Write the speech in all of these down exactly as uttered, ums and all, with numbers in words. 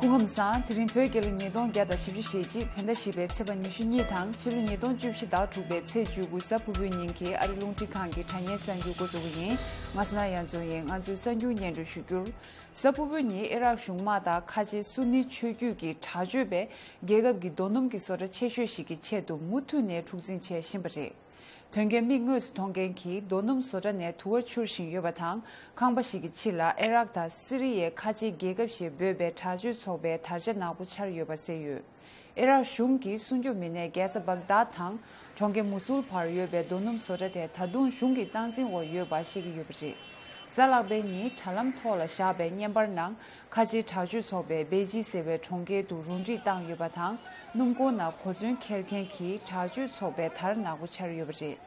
སྐུ་ཁམས་བཟང་། དེ་རིང་བོད་རྒྱལ་ལོ་ཉིས་སྟོང་བརྒྱ་དང་བཞི་བཅུ་ཞེ་གཅིག་བོད་ཟླ་བཞི་པའི་ཚེས་པ་ཉི་ཤུ་གཉིས་དང་ཕྱི་ལོ་ཉིས་སྟོང་བཅུ་བཞི་ཟླ་དྲུག་པའི་ཚེས་བཅུ་དགུ་གཟའ་ཕུར་བུའི་ཉིན་གྱི་ཨ་རི་རླུང་འཕྲིན་ཁང་གི་དྲ་བརྙན་གསར་འགྱུར་འགོ་འཛུགས་པ་ཡིན། ང་བསོད་ནམས་དབྱངས་འཛོམས་ཡིན། ང་ཚོའི་གསར་འགྱུར་སྙན་སྒྲོན་ཞུ་རྒྱུར། གཟའ་ཕུར་བུའི་ཉིན་ཨི་རག་གཞུང་དམག་དང་ཁ་ཆེ་སུ་ནི་ཆོས་བརྒྱུད་ཀྱི་དྲག་སྤྱོད་པས་རྒྱལ་ཁབ་ཀྱི་རྡོ་སྣུམ་གྱི་བཟོ་གྲྭ་ཆེ་ཤོས་ཤིག་གི་ཆེད་དུ་མུ་མཐུད་ནས་འཁྲུག་འཛིང་བྱེད་བཞིན་པ་རེད། དོན་རྐྱེན་མིག་དངོས་སུ་མཐོང་མཁན་གྱིས་རྡོ་སྣུམ་བཟོ་གྲྭ་ནས་དུ་བ་འཕྱུར་བཞིན་ཡོད་པ་དང་། ཁང་པ་ཞིག་གི་ཕྱི་ལ་ཨི་རག་དང་སི་རི་ཡའི་ཁ་ཆེའི་རྒྱལ་ཁབ་ཞེས་འབོད་པའི་དྲག་སྤྱོད་ཚོགས་པའི་དར་ཆ་ནག་པོ་འཕྱར་ཡོད་པ་གསལ་ཡོད། ཨི་རག་གཞུང་གི་སྲུང་སྐྱོབ་མི་སྣས་རྒྱལ་ས་བྷག་དཱད་དང་གྲོང་ཁྱེར་མུ་སུལ་བར་ཡོད་པའི་རྡོ་སྣུམ་བཟོ་གྲྭ་དེ་ད་དུང་གཞུང་གི་སྟངས་འཛིན་འོག་ཡོད་པ་བཤད་ཀྱི་ཡོད་པ་རེད། གཟའ་ལྷག་པའི་ཉིན་དྲ་ལམ་ཐོག་ལ་བཞག་པའི་བརྙན་པར་ནང་། ཁ་ཆེའི་དྲག་སྤྱོད་ཚོགས་པས་པེ་ཅིང་ཟེར་བའི་གྲོང་ཁྱེར་དུ་རུ་སྒྲིག་བཏང་ཡོད་པ་དང་། སྣུམ་འཁོར་ནང་གོ་མཚོན་འཁྱེར་མཁན་གྱི་དྲག་སྤྱོད་ཚོགས་པའི་དར་ནག་པོ་འཕྱར་ཡོད་པ་རེད།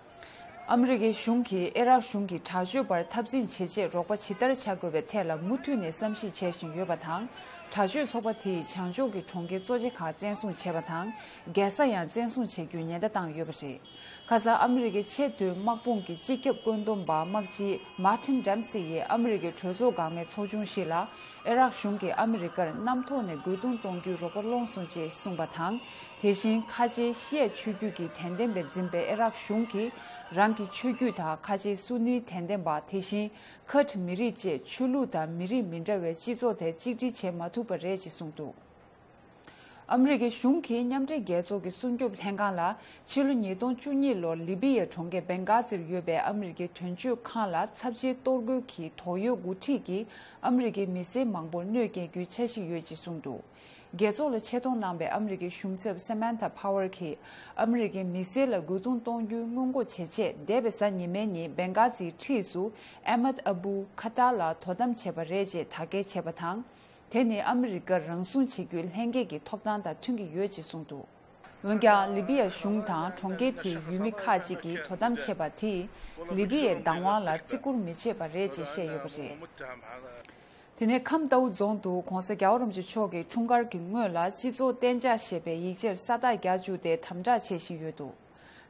ཨ་མི་རི་ཀའི་གཞུང་གིས་ཨི་རག་གཞུང་གིས་དྲག་སྤྱོད་པར་འཐབ་འཛིང་བྱེད་ཆེད་རོགས་པ་ཇི་ལྟར་བྱ་དགོས་པའི་ཐད་ལ་མུ་མཐུད་ནས་བསམ་གཞིག་བྱེད་བཞིན་ཡོད་པ་དང་། དྲག་སྤྱོད་ཚོགས་པ་དེས་བྱང་ཕྱོགས་ཀྱི་གྲོང་ཁྱེར་གཙོ་ཆེ་ཁག་བཙན་བཟུང་བྱས་པ་དང་། རྒྱལ་ས་ཡང་བཙན་བཟུང་བྱེད་རྒྱུའི་ཉེན་བརྡ་བཏང་ཡོད་པ་རེད། ཁ་སང་ཨ་མི་རི་ཀའི་ཆེས་མཐོའི་དམག་དཔུང་གི་སྤྱི་ཁྱབ་བཀོད་འདོམས་པ་དམག་སྤྱི་མཱ་ཊིན་ཌེམ་སི་ཡིས་ཨ་མི་རི་ཀའི་གྲོས་ཚོགས་འགག་མེད་ཚོགས་ཆུང་ཞིག་ལ། ཨི་རག་གཞུང་གིས་ཨ་མི་རི་ཀར་གནམ་ཐོག་ནས་རྒོལ་རྡུང་གཏོང་རྒྱུའི་རོགས་པ་སློང་སོང་ཅེས་གསུངས་པ་དང་། དེ་བཞིན་ཁ་ཆེའི་ཤི་ཡ་ཆོས་བརྒྱུད་ཀྱི་དད་ལྡན་པས་འཛིན་པའི་ཨི་རག་གཞུང་གིས་རང་གི་ཆོས་བརྒྱུད་དང་ཁ་ཆེའི་སུ་ནིའི་དད་ལྡན་པ། དེ་བཞིན་ཁུར་ཌི་མི་རིགས་བཅས་ཆོས་ལུགས་དང་མི་རིགས་མི་འདྲ་བའི་སྤྱི་ཚོགས་དེ་གཅིག་སྒྲིལ་བྱེད་མ་ཐུབ་པ་རེད་ཅེས་གསུངས་འདུག། ཨ་མི་རི་ཀའི་གཞུང་གིས་མཉམ་འབྲེལ་རྒྱལ་ཚོགས་ཀྱི་སྲུང་སྐྱོབ་ལྷན་ཁང་ལ། ཕྱི་ལོ་ཉིས་སྟོང་བཅུ་གཉིས་ལོར་ལི་བི་ཡའི་གྲོང་ཁྱེར་བེང་གྷ་ཛིར་ཡོད་པའི་ཨ་མི་རི་ཀའི་དོན་གཅོད་ཁང་ལ་ཚབས་ཆེའི་གཏོར་རྒོལ་གྱི་དོགས་ཡོད་འགོ་ཁྲིད་ཀྱིས་ཨ་མི་རི་ཀའི་མི་སེར་མང་པོར་གནོད་སྐྱེལ་རྒྱུའི་འཆར་གཞི་ཡོད་ཅེས་གསུངས་འདུག། རྒྱལ་ཚོགས་ལ་ཆེད་གཏོང་གནང་པའི་ཨ་མི་རི་ཀའི་གཞུང་ཚབ་སེ་མན་ཐ་ཕ་ཝར་གྱིས། ཨ་མི་རི་ཀའི་མི་སེར་ལ་རྒོལ་རྡུང་གཏོང་རྒྱུའི་སྔོན་འགོག་བྱེད་ཆེད། འདས་པའི་གཟའ་ཉི་མའི་ཉིན་བེང་གྷ་ཛིའི་འཁྲིས་སུ་ཨེ་མད་ཨ་བུ་ཁ་ཏར་ལ་དོ་དམ་བྱས་པ་རེད་ཅེས་དག་སྐྱེལ་བྱས་པ་དང་། དེ་ནི་ཨ་མི་རི་ཀར་རང་སྲུང་བྱེད་རྒྱུའི་ལྷན་སྐྱེས་ཀྱི་ཐོབ་ཐང་དང་མཐུན་གྱི་ཡོད་ཅེས་གསུངས་འདུག། འོན་ཀྱང་། ལི་བི་ཡ་གཞུང་དང་གྲོང་ཁྱེར་དེའི་ཡུལ་མི་ཁག་ཅིག་གིས་དོ་དམ་བྱས་པ་དེས། ལི་བི་ཡའི་བདག་དབང་ལ་བརྩི་བཀུར་མི་བྱེད་པ་རེད་ཅེས་བཤད་ཡོད་པ་རེད། དེ་ནས་ཁམས་རྟའུ་རྫོང་དུ་༧གོང་ས་༧རྒྱལ་བ་རིན་པོ་ཆེ་མཆོག་གི་འཁྲུངས་སྐར་གྱི་སྔོན་ལ་སྤྱི་ཚོགས་གཏན་འཇགས་ཞེས་པའི་ཡིག་ཆར་ས་རྟགས་རྒྱག་བཅུག་སྟེ་དམ་དྲག་བྱེད་བཞིན་ཡོད་འདུག།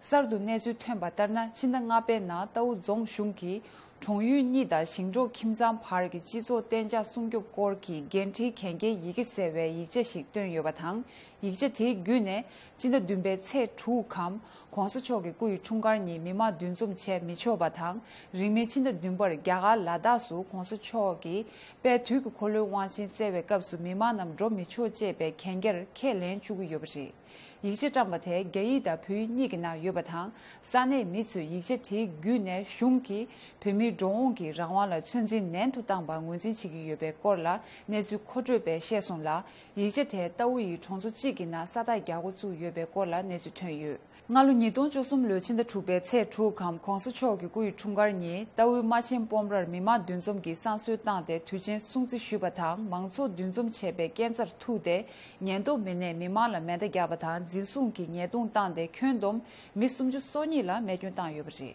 གསར་དུ་གནས་ཚུལ་ཐོན་པ་ལྟར་ན། ཕྱི་ཟླ་ལྔ་པའི་ནང་རྟའུ་རྫོང་གཞུང་གིས་གྲོང་ཡུལ་གཉིས་དང་ཞིང་འབྲོག་ཁྱིམ་ཚང་བར་གྱི་སྤྱི་ཚོགས་གཏན་འཇགས་སྲུང་སྐྱོབ་སྐོར་གྱི་འགན་འཁྲིའི་གན་རྒྱའི་ཡི་གེ་ཟེར་བའི་ཡིག་ཆ་ཞིག་བཏོན་ཡོད་པ་དང་། ཡིག་ཆ་དེའི་བརྒྱུད་ནས། སྤྱི་ཟླ་བདུན་པའི་ཚེས་དྲུག་གམ། ༧གོང་ས་མཆོག་གི་སྐུ་ཡི་འཁྲུངས་སྐར་ཉིན་མི་མང་འདུ་འཛོམས་བྱས་མི་ཆོག་པ་དང་། རིང་མིན་ཕྱི་ཟླ་བདུན་པར་རྒྱ་གར་ལ་དྭགས་སུ་༧གོང་ས་མཆོག་གིས་དཔལ་དུས་ཀྱི་འཁོར་ལོའི་དབང་ཆེན་བསྩལ་བའི་སྐབས་སུ་མི་མང་རྣམས་འགྲོ་མི་ཆོག་ཅེས་པའི་གན་རྒྱར་ཁས་ལེན་བཅུག་གི་ཡོད་པ་རེད། ཡིག་ཆ་བཀྲམ་པ་དེ་རྒྱ་ཡིག་དང་བོད་ཡིག་གཉིས་ཀྱི་ནང་ཡོད་པ་དང་། ས་གནས་མི་ཚོས་ཡིག་ཆ་དེའི་བརྒྱུད་ནས་གཞུང་གིས་བོད་མིའི་འགྲོ་འོང་གི་རང་དབང་ལ་ཚོད་འཛིན་ནན་དུ་བཏང་པར་ངོས་འཛིན་བྱེད་ཀྱི་ཡོད་པའི་སྐོར་ལ་གནས་ཚུལ་མཁོ་སྤྲོད་པས་བཤད་སོང་ལ། ཡིག་ཆ་དེ་རྟའུ་ཡི་གྲོང་ཚོ་གཅིག་གི་ནང་ས་རྟགས་རྒྱག་འགོ་བཙུགས་ཡོད་པའི་སྐོར་ལ་གནས་ཚུལ་ཐོན་ཡོད། སྔ་ལོ་ཉིས་སྟོང་བཅུ་གསུམ་ལོའི་ཕྱི་ཟླ་དྲུག་པའི་ཚེས་དྲུག་གམ། ༧གོང་ས་མཆོག་གི་སྐུ་ཡི་འཁྲུངས་སྐར་ཉིན། རྟའུའི་རྨ་ཆེན་སྤོམ་རར་མི་མང་འདུ་འཛོམས་ཀྱིས་བསང་གསོལ་བཏང་སྟེ་དུས་ཆེན་སྲུང་བརྩི་ཞུས་པ་དང་། མང་ཚོགས་འདུ་འཛོམས་བྱས་པའི་སྐས་འཛེག་འཐུས་ཏེ། ཉེན་རྟོག་མི་སྣས་མི་མང་ལ་མེ་མདའ་བརྒྱབ་པ་དང་། འཛིན་བཟུང་གིས་ཉེས་རྡུང་བཏང་སྟེ། ཁྱོན་བསྡོམས་མི་སུམ་ཅུ་སོ་གཉིས་ལ་རྨས་སྐྱོན་བཏང་ཡོད་པ་རེད།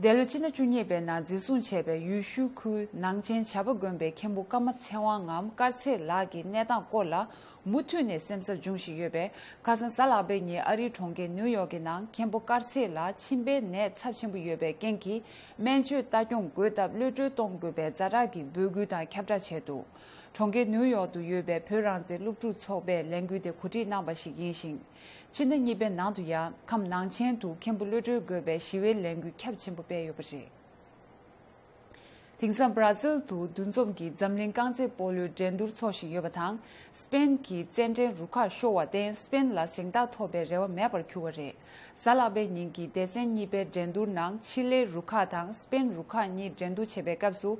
འདས་ལོའི་ཕྱི་ཟླ་བཅུ་གཉིས་པའི་ནང་འཛིན་བཟུང་བྱས་པའི་ཡུལ་ཤུལ་ཁུལ་ནང་ཆེན་བྱ་པ་དགོན་པའི་མཁན་པོ་ཀརྨ་ཚེ་དབང་ངམ་དཀར་ཚེ་ལགས་ཀྱི་གནས་སྟངས་སྐོར་ལ་མུ་མཐུད་ནས་སེམས་འཚབ་འབྱུང་བཞིན་ཡོད་པས། ཁ་སང་གཟའ་ལྷག་པའི་ཉིན་ཨ་རིའི་གྲོང་ཁྱེར་ནིའུ་ཡོག་གི་ནང་མཁན་པོ་དཀར་ཚེ་ལགས་མཆིན་པའི་ནད་ཚབས་ཆེན་པོ་ཡོད་པའི་རྐྱེན་གྱིས། སྨན་བཅོས་ལྟ་སྐྱོང་དགོས་སྟབས་གློད་གྲོལ་གཏོང་དགོས་པའི་ཛ་དྲག་གི་འབོད་སྐུལ་དང་ཁྱབ་བསྒྲགས་བྱས་འདུག། གྲོང་ཁྱེར་ནིའུ་ཡོག་ཏུ་ཡོད་པའི་བོད་རང་བཙན་སློབ་ཕྲུག་ཚོགས་པས་ལས་འགུལ་དེ་གོ་སྒྲིག་གནང་བ་ཞིག་ཡིན་ཞིང་། ཕྱི་ཟླ་གཉིས་པའི་ནང་དུ་ཡང་ཁམས་ནང་ཆེན་དུ་མཁན་པོ་གློད་གྲོལ་དགོས་པའི་ཞི་བའི་ལས་འགུལ་ཁྱབ་ཆེན་པོ་སྤེལ་ཡོད་པ་རེད། དེང་སང་བར་ཛིལ་དུ་འདུ་འཛོམས་ཀྱིས་འཛམ་གླིང་རྐང་རྩེད་སྤོ་ལོའི་འགྲན་བསྡུར་འཚོགས་བཞིན་ཡོད་པ་དང་། སྤེན་གྱི་རྩེད་འགྲན་རུ་ཁག་ཤོར་བར་བརྟེན། སྤེན་ལ་གཟེངས་རྟགས་ཐོབ་པའི་རེ་བ་མེད་པར་གྱུར་བ་རེད། གཟའ་ལྷག་པའི་ཉིན་གྱི་སྡེ་ཚན་གཉིས་པའི་འགྲན་བསྡུར་ནང་ཆི་ལེའི་རུ་ཁག་དང་སྤེན་རུ་ཁག་གཉིས་འགྲན་བསྡུར་བྱེད་པའི་སྐབས་སུ།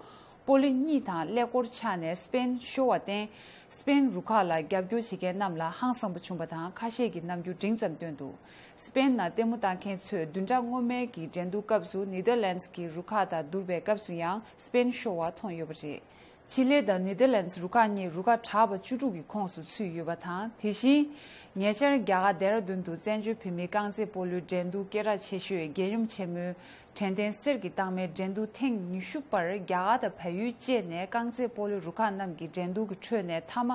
སྤོ་ལོ་གཉིས་དང་ཀླད་ཀོར་ཆག་ནས་སྤེན་ཤོར་བར་བརྟེན། སྤེན་རུ་ཁག་ལ་རྒྱབ་སྐྱོར་བྱེད་མཁན་རྣམས་ལ་ཧང་སངས་པོ་བྱུང་བ་དང་། ཁ་ཤས་ཀྱིས་རྣམ་འགྱུར་འབྲིང་ཙམ་བཏོན་འདུག། སྤེན་ནང་ལྟད་མོ་ལྟ་མཁན་ཚོས་བདུན་ཕྲག་སྔོན་མའི་གི་འགྲན་བསྡུར་སྐབས་སུ་ནི་དར་ལན་སི་གི་རུ་ཁག་དང་བསྡུར་བའི་སྐབས་སུ་ཡང་སྤེན་ཤོར་བ་མཐོང་ཡོད་པ་རེད། ཆི་ལེ་དང་ནི་དར་ལན་སི་རུ་ཁག་གཉིས་རུ་ཁག་གྲགས་པ་བཅུ་དྲུག་གི་ཁོངས་སུ་ཚུད་ཡོད་པ་དང་། དེ་བཞིན་ཉེ་ཆར་རྒྱ་གར་ལྡེ་ར་ལྡུན་དུ་བཙན་བྱོལ་བོད་མིའི་རྐང་རྩེད་སྤོ་ལོའི་འགྲན་བསྡུར་སྐད་གྲགས་ཆེ་ཤོས་རྒྱལ་ཡུམ་ཆེན་མོའི་དྲན་རྟེན་གསེར་གྱི་རྟགས་མའི་འགྲན་བསྡུར་ཐེངས་ཉི་ཤུ་པར་རྒྱ་གར་དང་བལ་ཡུལ་བཅས་ནས་རྐང་རྩེད་སྤོ་ལོའི་རུ་ཁག་རྣམས་ཀྱི་འགྲན་བསྡུར་གྱི་ཁྲོད་ནས་མཐའ་མ་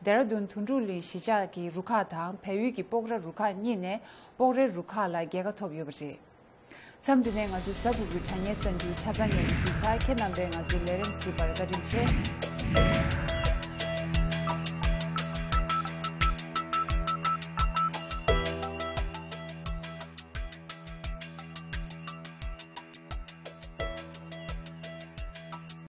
ལྡེ་ར་ལྡུན་དོན་གྲུབ་གླིང་གཞིས་ཆགས་ཀྱི་རུ་ཁག་དང་བལ་ཡུལ་གྱི་སྤོག་ར་རུ་ཁག་གཉིས་ནས་སྤོག་རའི་རུ་ཁག་ལ་རྒྱལ་ཁ་ཐོབ་ཡོད་པ་རེད། མཚམས་འདི་ནས་ང་ཚོའི་གཟའ་ཕུར་བུའི་དྲ་བརྙན་གསར་འགྱུར་ཆ་ཚང་སྙན་སྒྲོན་ཞུས་ཚར། ཁྱེད་རྣམ་པས་ང་ཚོའི་ལས་རིམ་གཟིགས་པར་བཀའ་དྲིན་ཆེ།